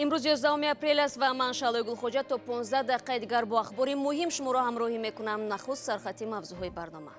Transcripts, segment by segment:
Имрӯз 11 апрел аст ва ман Шаҳлои Гулхоҷа то 15 дақиқаи дигар бо ахбори муҳим шуморо ҳамроҳӣ мекунам. Нахуст сархати мавзӯъҳои барнома.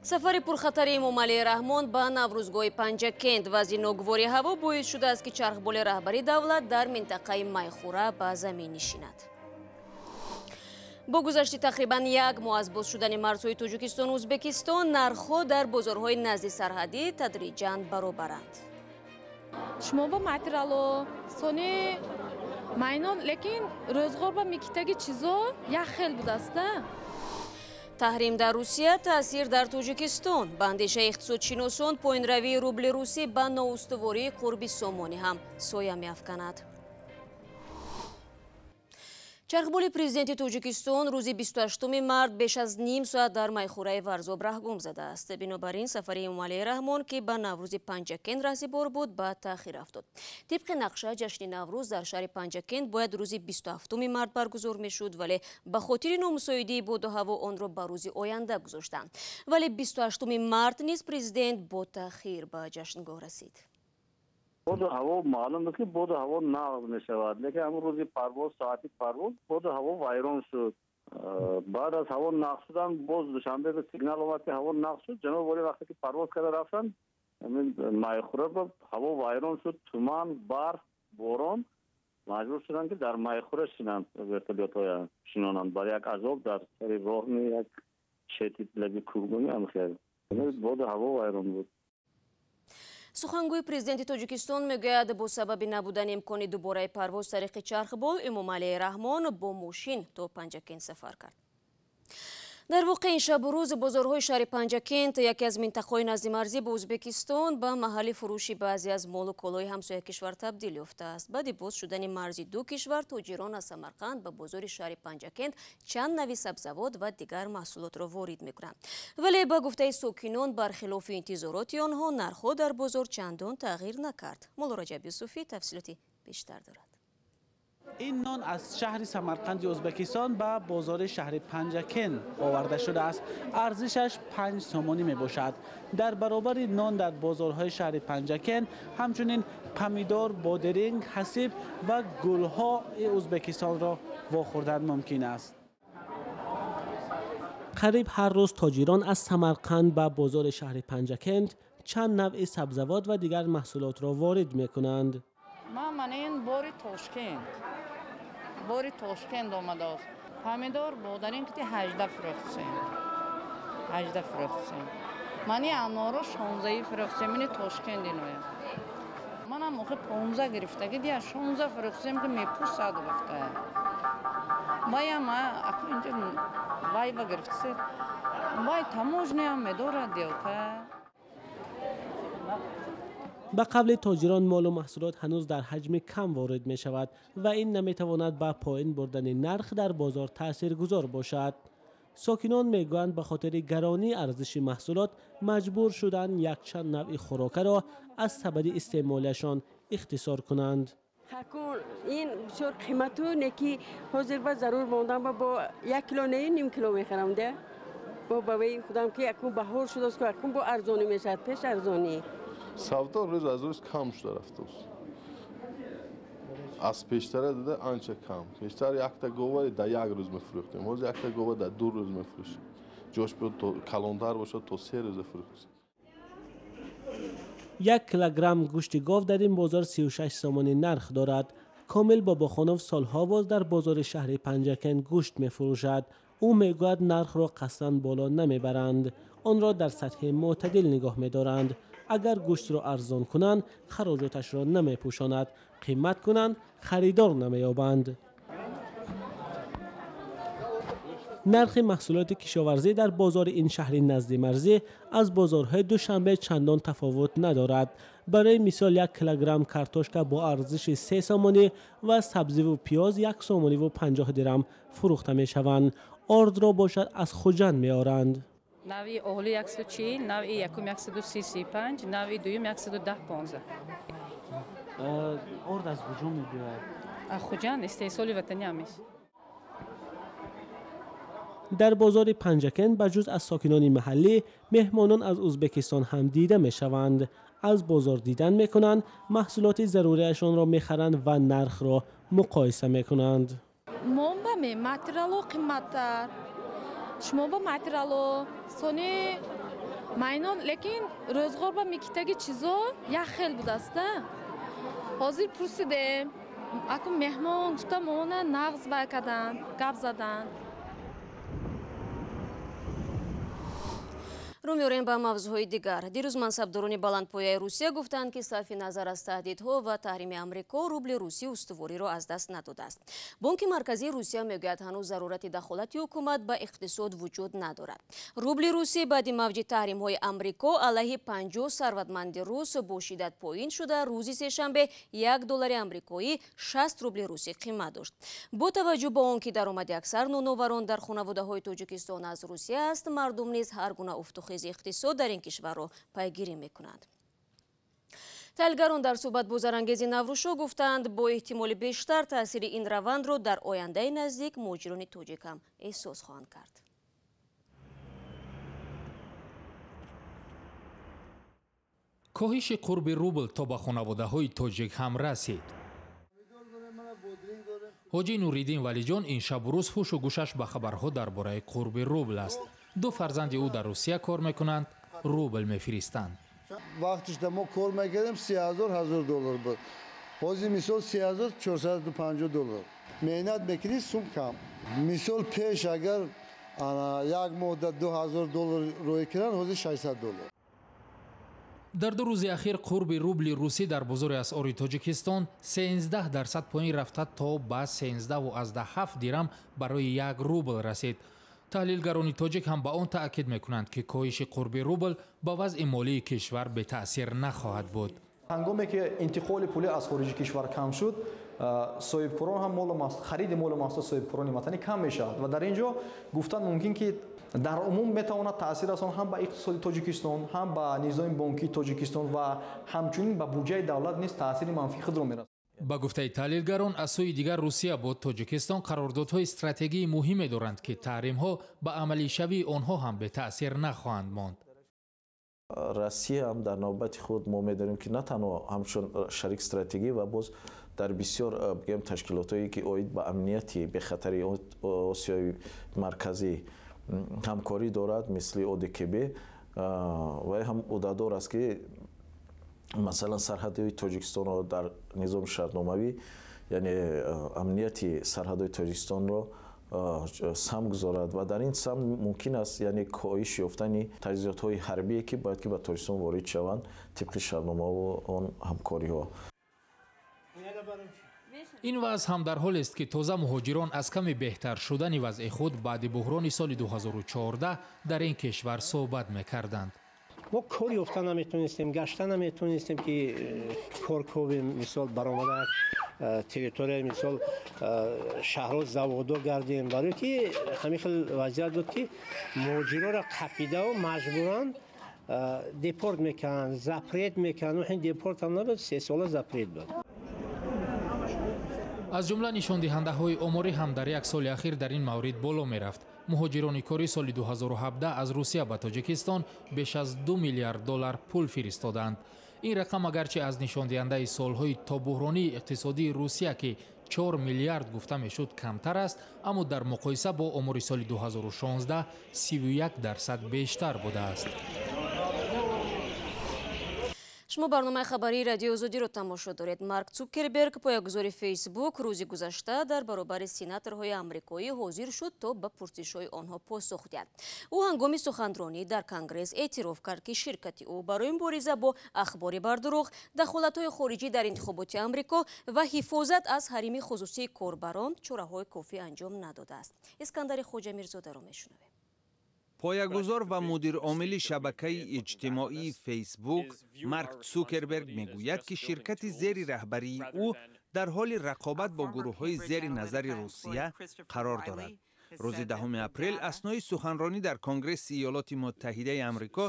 Сафари пурхатари Эмомалӣ Раҳмон ба Наврӯзгоҳи Панҷакент. Вазъи ногувори ҳаво боис шудааст, ки чархболи раҳбари давлат дар минтақаи Майхура ба замин нишинад. Бо гузашти тақрибан як моҳ аз боз шудани марзҳои Тоҷикистону Ӯзбекистон, нархҳо дар бозорҳои назди сарҳадӣ тадриҷан баробаранд. Шумо ба материало сони майнон, лекин рӯзғор ба микитаги чизо як хел будаста. Таҳрим дар Русия, таъсир дар Тоҷикистон. Ба андешаи иқтисодшиносон, поинравии рубли русӣ ба ноустувории қурби сомонӣ ҳам соя меафканад. Чархболи президенти Тоҷикистон рӯзи 28 март беш аз ним соат дар Майхураи Варзоб раҳгум задааст. Бинобар ин сафари Эмомалӣ Раҳмон, ки ба Наврӯзи Панҷакент раҳсипор буд, ба таъхир афтод. Тибқи нақша, ҷашни Наврӯз дар шаҳри Панҷакент бояд рӯзи 27 март баргузор мешуд, вале ба хотири номусоидии боду ҳаво онро ба рӯзи оянда гузоштанд. Вале 28 март низ президент бо таъхир ба ҷашнгоҳ расид. Боду ҳаво маълум буд, ки боду ҳаво нағз мешавад, лекин ҳамон рӯзи парвоз, соати парвоз боду ҳаво вайрон шуд. Баъд аз ҳаво нағз шудан боз Душанбе сигнал омад, ки ҳаво нағз шуд. Ҷаноби олӣ вақте ки парвоз карда рафтанд, ҳамин Майхура ҳаво вайрон шуд, туман, барф, борон, маҷбур шуданд, ки дар Майхура шинанд, вертолётҳоя шинонанд. Бар як азоб дар сари роҳ як чети лаби кӯҳгуни ҳам хел. Боду ҳаво вайрон буд. Сухангӯи президенти Тоҷикистон мегӯяд, бо сабаби набудани имкони дубораи парвоз тариқи чархбол, Эмомалӣ Раҳмон бо мошин то Панҷакент сафар кард. Дар воқеъ, ин шабу рӯз бозорҳои шаҳри Панҷакент, яке аз минтақаҳои наздимарзӣ бо Ӯзбекистон, ба маҳалли фурӯши баъзе аз молу колои ҳамсоя кишвар табдил ёфтааст. Баъди боз шудани марзи ду кишвар, тоҷирон аз Самарқанд ба бозори шаҳри Панҷакент чанд нави сабзавот ва дигар маҳсулотро ворид мекунанд. Вале ба гуфтаи сокинон, бархилофи интизороти онҳо, нархҳо дар бозор чандон тағйир накард. Мулло Раҷаб Юсуфӣ тафсилоти бештар дорад. Ин нон аз шаҳри Самарқанди Ӯзбекистон ба бозори шаҳри Панҷакент оварда шудааст. Арзишаш 5 сомонӣ мебошад. Дар баробари нон дар бозорҳои шаҳри Панҷакент ҳамчунин помидор, бодиринг, ҳасиб ва гулҳои Ӯзбекистонро вохӯрдан мумкин аст. Қариб ҳар рӯз тоҷирон аз Самарқанд ба бозори шаҳри Панҷакент чанд навъи сабзавот ва дигар маҳсулотро ворид мекунанд. Ман ин бори Тошкент. Бори Тошкент омадааст. Помидор бодарин ки 18 фурӯхтем. 18 фурӯхтем. Ман ин аноро 16 фурӯхтем, ин Тошкент иноя. Манам охи 15 гирифтаги дия 16 фурӯхтем, ки мепусад гуфта. Ваям аку инҷа вайва гирифтсе. Вай таможня медорад делка. Ба қавли тоҷирон, молу маҳсулот ҳанӯз дар ҳаҷми кам ворид мешавад ва ин наметавонад ба поин бурдани нарх дар бозор таъсиргузор бошад. Сокинон мегӯянд, ба хотири гаронии арзиши маҳсулот маҷбур шуданд якчанд навъи хӯрокаро аз сабади истеъмолиашон ихтисор кунанд. Ин бисёр қимату неки ҳозир ба зарур мондан бо як кило не, ним кило мехарам да. Бо ба вай худам ки акун баҳор шудааст, акун бо арзонӣ мешавад, пеш арзонӣ. Савдо рӯз аз рӯз кам шуда рафтааст. Аз пештара дида анча кам. Пештар якта гова дар як рӯз мефурӯхтем, ҳозир якта гова дар 2 рӯз мефурӯшем. Ҷош биёд то калонтар бошад, то 3 рӯза фурӯхтем. 1 килограмм гӯшти гов дар ин бозор 36 сомонӣ нарх дорад. Комил Бобохонов солҳо боз дар бозори шаҳри Панҷакент гӯшт мефурӯшад. Ӯ мегӯяд, нархро қасдан боло намебаранд, онро дар сатҳи мӯътадил нигоҳ медоранд. Агар гӯштро арзон кунанд, хароҷоташро намепӯшонад, қимат кунанд, харидор намеёбанд. Нархи маҳсулоти кишоварзӣ дар бозори ин шаҳри наздимарзӣ аз бозорҳои Душанбе чандон тафовут надорад. Барои мисол, 1 килограмм картошка бо арзиши 3 сомонӣ ва сабзиву пиёз 1 сомониву 50 дирам фурӯхта мешаванд. Ордро бошад аз Хуҷанд меоранд. Навъи оҳли 140, навъи якум 135, навъи дуюм 110-15. Орд аз куҷо мебиёяд? Аз Хуҷанд, истеҳсоли ватанӣ ҳам аст. Дар бозори Панҷакент ба ҷуз аз сокинони маҳаллӣ, меҳмонон аз Ӯзбекистон ҳам дида мешаванд. Аз бозор дидан мекунанд, маҳсулоти заруриашонро мехаранд ва нархро муқоиса мекунанд. Момбаме материало қимматтар, шумо ба материало сони майно, лекин рӯзғор ба микитаги чизо як хел будаста. Ҳозир пурсидем, аку меҳмон гуфта моона нағз вай кардан, гап задан. Рӯ меорем ба мавзӯъҳои дигар. Дирӯз мансабдорони баландпояи Русия гуфтанд, ки сарфи назар аз таҳдидҳо ва таҳрими Амрико, рубли русӣ устувориро аз даст надодааст. Бонки марказии Русия мегӯяд, ҳанӯз зарурати дахолати ҳукумат ба иқтисод вуҷуд надорад. Рубли русӣ баъди мавҷи таҳримҳои Амрико алайҳи 50 сарватманди рус бо шиддат поин шуда, рӯзи сешанбе 1 доллари амрикоӣ 60 рубли русӣ қимат дошт. Бо таваҷҷӯҳ ба он ки даромади аксар ноноварон дар хонаводаҳои Тоҷикистон аз Русия аст, мардум низ ҳар гуна уфтухези иқтисод дар ин кишварро пайгирӣ мекунанд. Таҳлилгарон дар суҳбат бо Зарангези Наврӯшо гуфтанд, бо эҳтимоли бештар таъсири ин равандро дар ояндаи наздик муҳоҷирони тоҷик ҳам эҳсос хоҳанд кард. Коҳиши қурби рубл то ба хонаводаҳои тоҷик ҳам расид. Ҳоҷи Нуриддин Валиҷон ин шабу рӯз ҳушу гӯшаш ба хабарҳо дар бораи қурби рубл аст. Ду фарзанди ӯ дар Русия кор мекунанд, рубл мефиристанд. Вақтиш да мо кор мекардем, 3000 доллар буд. Ҳозир мисол 3450 доллар. Меҳнат мекунӣ, сум кам. Мисол пеш агар як моҳда 2000 доллар рӯй кунанд, ҳозир 600 доллар. Дар ду рӯзи ахир қурби рубли русӣ дар бозори асъори Тоҷикистон 13% поин рафта то ба 13,7 дирам барои як рубл расид. Таҳлилгарони тоҷик ҳам ба он таъкид мекунанд, ки коҳиши қурби рубл ба вазъи молии кишвар бетаъсир нахоҳад буд. Ҳангоме ки интиқоли пулӣ аз хориҷи кишвар кам шуд, соҳибкорон ҳам хариди молу маҳсулот соҳибкорони ватанӣ кам мешавад ва дар ин ҷо гуфтан мумкин ки дар умум метавонад таъсир расон ҳам ба иқтисоди Тоҷикистон, ҳам ба низоми бонкии Тоҷикистон ва ҳамчунин ба буҷаи давлат низ таъсири манфии худро мерасонад. Ба гуфтаи таҳлилгарон, аз сӯи дигар Русия бо Тоҷикистон қарордодҳои стратегии муҳиме доранд, ки таҳримҳо ба амалишавии онҳо ҳам бетаъсир нахоҳанд монд. Россия ҳам дар навбати худ мо медонем, ки на танҳо ҳамчун шарик стратегӣ ва боз дар бисёр бигӯем ташкилотҳое ки оид ба амнияти бехатари Осиёи Марказӣ ҳамкорӣ дорад, мисли ОДКБ, вай ҳам ӯҳдадор аст, ки масалан сарҳадҳои Тоҷикистонро дар низоми шартномавӣ, яъне амнияти сарҳадҳои Тоҷикистонро сам гузорад ва дар ин сам мумкин аст, яъне коҳиш ёфтани таҷҳизотҳои ҳарбие, ки бояд ки ба Тоҷикистон ворид шаванд тибқи шартномаву он ҳамкориҳо. Ин вазъ ҳам дар ҳолест, ки тоза муҳоҷирон аз ками беҳтар шудани вазъи худ баъди буҳрони соли 2014 дар ин кишвар суҳбат мекарданд. Мо кор ёфта наметонистем, гашта наметонистем, ки кор ковем, мисол баромада территория, мисол шаҳрҳо, заводо гардем, барое ки ҳамин хел вазъият буд, ки муҳоҷироро қапидаву маҷбуран депорт мекарданд, запрет мекарданд. Ин депорт ҳам набуд, 3 сола запрет буд. Аз ҷумла нишондиҳандаҳои оморӣ ҳам дар як соли ахир дар ин маврид боло мерафт. Муҳоҷирони корӣ соли 2017 аз Русия ба Тоҷикистон беш аз 2 миллиард доллар пул фиристоданд. Ин рақам агарчи аз нишондиҳандаи солҳои тобуҳронии иқтисодии Русия, ки 4 миллиард гуфта мешуд, камтар аст, аммо дар муқоиса бо омори соли 2016 31% бештар будааст. Шумо барномаи хабарии Радиои Озодиро тамошо доред. Марк Цукерберг, поягузори Фейсбук, рӯзи гузашта дар баробари сенаторҳои амрикоӣ ҳозир шуд, то ба пурсишҳои онҳо посух диҳад. Ӯ ҳангоми суханронӣ дар Конгресс эътироф кард, ки ширкати ӯ барои мубориза бо ахбори бардурӯғ, дахолатҳои хориҷӣ дар интихоботи Амрико ва ҳифозат аз ҳарими хусусии корбарон чораҳои кофӣ анҷом надодааст. Искандари Хоҷамирзодаро мешунавем. Поягузор ва мудиромили шабакаи иҷтимоии Фейсбук Марк Цукерберг мегӯяд, ки ширкати зери раҳбарии ӯ дар ҳоли рақобат бо гурӯҳҳои зери назари Русия қарор дорад. Рӯзи 10 апрел аснои суханронӣ дар Конгресси Иёлоти Муттаҳидаи Амрико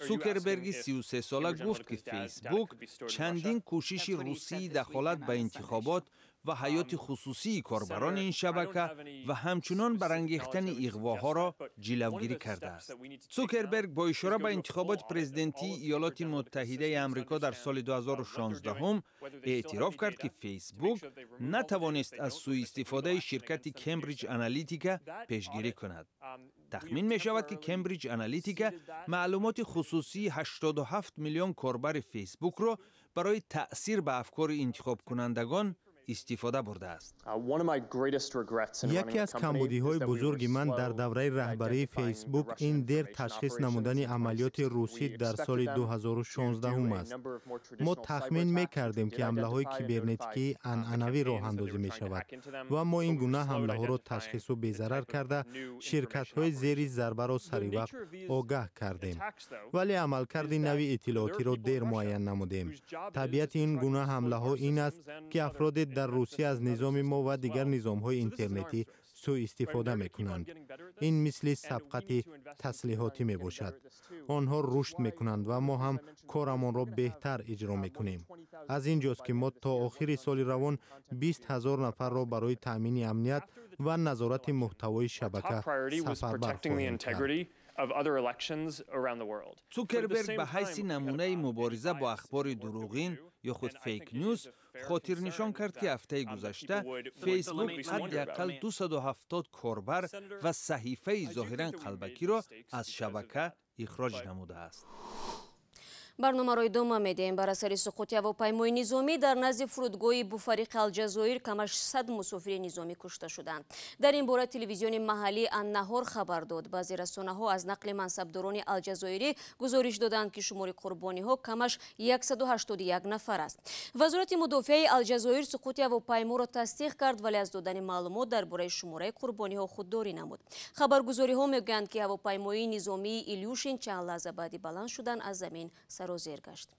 Цукерберги 33сола гуфт, ки Фейсбук чандин кӯшиши русии дахолат ба интихобот ва ҳаёти хусусии корбарони ин шабака ва ҳамчунон барангехтани иғвоҳоро ҷилавгирӣ кардааст. Цукерберг бо ишора ба интихоботи президентии Иёлоти Муттаҳидаи Амрико дар соли 2016 эътироф кард, ки Фейсбук натавонист аз сӯистифодаи ширкати Кембриҷ Аналитика пешгирӣ кунад. Тахмин мешавад, ки Кембриҷ Аналитика маълумоти хусусии 87 миллион корбари Фейсбукро барои таъсир ба афкори интихобкунандагон истифода бурдааст. Яке аз камбудиҳои бузурги ман дар давраи раҳбарии Фейсбук ин дер ташхис намудани амалиёти русӣ дар соли 2016 аст. Мо тахмин мекардем, ки ҳамлаҳои кибернетикии анъанавӣ роҳандозӣ мешавад ва мо ин гуна ҳамлаҳоро ташхису безарар карда, ширкатҳои зери зарбаро саривақт огаҳ кардем. Вале амалкарди нави иттилоотиро дер муайян намудем. Табиати ин гуна ҳамлаҳо ин аст, ки афроде дар Русия аз низоми мо ва дигар низомҳои интернетӣ сӯистифода мекунанд. Ин мисли сабқати таслиҳотӣ мебошад. Онҳо рушд мекунанд ва мо ҳам корамонро беҳтар иҷро мекунем. Аз ин ҷост, ки мо то охири соли равон 20 ҳазор нафарро барои таъмини амният ва назорати муҳтавои шабака сафарбар хоҳем кард. Цукерберг ба ҳайси намунаи мубориза бо ахбори дуруғин ё худ фейк нюз хотирнишон кард, ки ҳафтаи гузашта Фейсбук ҳадди ақал 270 корбар ва саҳифаи зоҳиран қалбакиро аз шабака ихроҷ намудааст. Барномаро идома медиҳем. Бар асари суқути ҳавопаймои низомӣ дар назди фурудгоҳи Буфариқи Алҷазоир камаш 100 мусофири низомӣ кушта шуданд. Дар ин бора телевизиони маҳаллии Аннаҳор хабар дод. Баъзе расонаҳо аз нақли мансабдорони алҷазоирӣ гузориш доданд, ки шумори қурбониҳо камаш 181 нафар аст. Вазорати мудофиаи Алҷазоир суқути ҳавопайморо тасдиқ кард, вале аз додани маълумот дар бораи шумораи қурбониҳо худдорӣ намуд. Хабаргузориҳо мегӯянд, ки ҳавопаймои низомии Илюшин чанд лаҳза баъди баланд шудан аз замин сарозер гашт.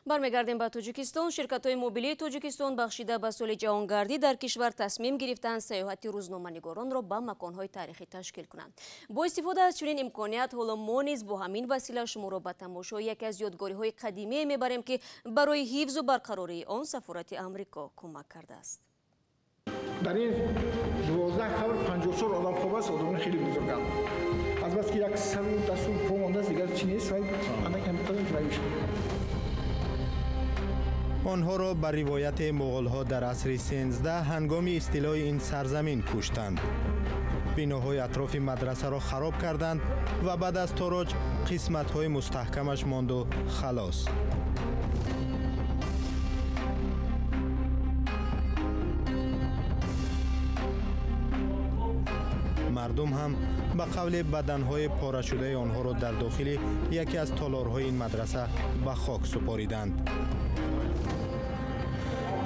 Бармегардем ба Тоҷикистон. Ширкатҳои мобилии Тоҷикистон бахшида ба соли ҷаҳонгардӣ дар кишвар тасмим гирифтанд сайёҳати рӯзноманигоронро ба маконҳои таърихӣ ташкил кунанд. Бо истифода аз чунин имконият ҳоло мо низ бо ҳамин васила шуморо ба тамошои яке аз ёдгориҳои қадимие мебарем, ки барои ҳифзу барқарории он сафорати Амрико кӯмак кардааст. Дар ин 12 қабр 54 одам хоб аст, одамони хеле бузурганд. Аз бас ки як сару дасту по мондааст, дигар чӣ нест, вай андак ҳамин шуд. Онҳоро ба ривояти муғулҳо дар асри 13 ҳангоми истилои ин сарзамин куштанд. Биноҳои атрофи мадрасаро хароб карданд ва баъд аз тороҷ қисматҳои мустаҳкамаш монду халос. Мардум ҳам ба қавли баданҳои порашудаи онҳоро дар дохили яке аз толорҳои ин мадраса ба хок супориданд.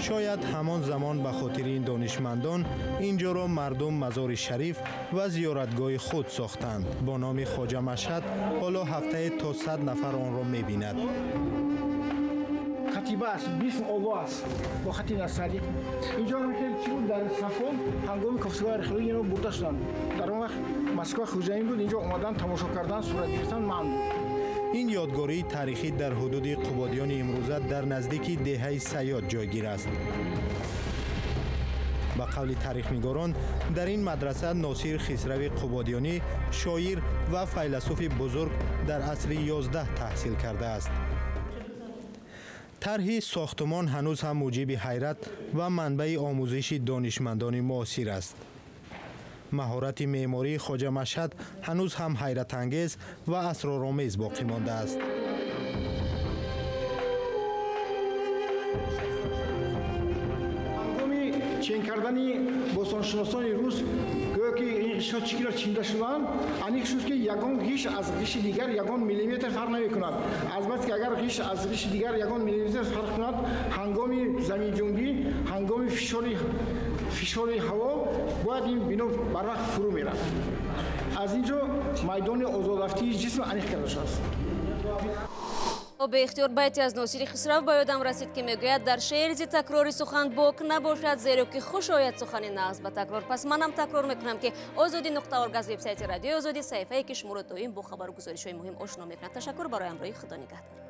Шояд ҳамон замон ба хотири ин донишмандон ин ҷоро мардум мазори шариф ва зиёратгоҳи худ сохтанд. Бо номи Хоҷа Машҳад ҳоло ҳафтае то 100 нафар онро мебинад. Катиба аст, бисм Оллоҳ аст бо хати насалиқ. Инҷо хеле чӣ буд, дар сафон ҳангоми кофтукови археология инро бурда шуданд. Дар он вақт Москва хуҷаин буд, инҷо омадан, тамошо кардан, сурат гирифтан манъ буд. Ин ёдгории таърихӣ дар ҳудуди Қубодиёни имрӯза дар наздики деҳаи Сайёд ҷойгир аст. Ба қавли таърихнигорон, дар ин мадраса Носир Хисрави Қубодиёнӣ, шоир ва файласуфи бузург, дар асри 11 таҳсил кардааст. Тарҳи сохтумон ҳанӯз ҳам муҷиби ҳайрат ва манбаи омӯзиши донишмандони муосир аст. Маҳорати меъмории Хоҷа Машҳад ҳанӯз ҳам ҳайратангез ва асроромез боқӣ мондааст. Ҳангоми чен кардани бостоншиносони рус, гӯё ки ин ғишҳо чӣ кира чинда шуданд, аниқ шуд, ки ягон ғиш аз ғиши дигар ягон миллиметр фарқ намекунад. Аз бас ки агар ғиш аз ғиши дигар ягон миллиметр фарқ кунад, ҳангоми заминҷунбӣ, ҳангоми фишори ҳаво бояд ин бино барвақт фурӯ меравад. Аз ин ҷо майдони озодрафтии ҷисм аниқ карда шудааст. Беихтиёр байте аз Носири Хисрав ба ёдам расид, ки мегӯяд: дар шеър зи такрори сухан бок набошад, зеро ки хуш ояд сухани нағз ба такрор. Пас манам такрор мекунам, ки Озодӣ нуқта орг аз вебсайти Радиои Озодӣ, саҳифае ки шуморо доим бо хабару гузоришҳои муҳим ошно мекунад. Ташаккур барои ҳамроҳӣ. Худо нигаҳдор.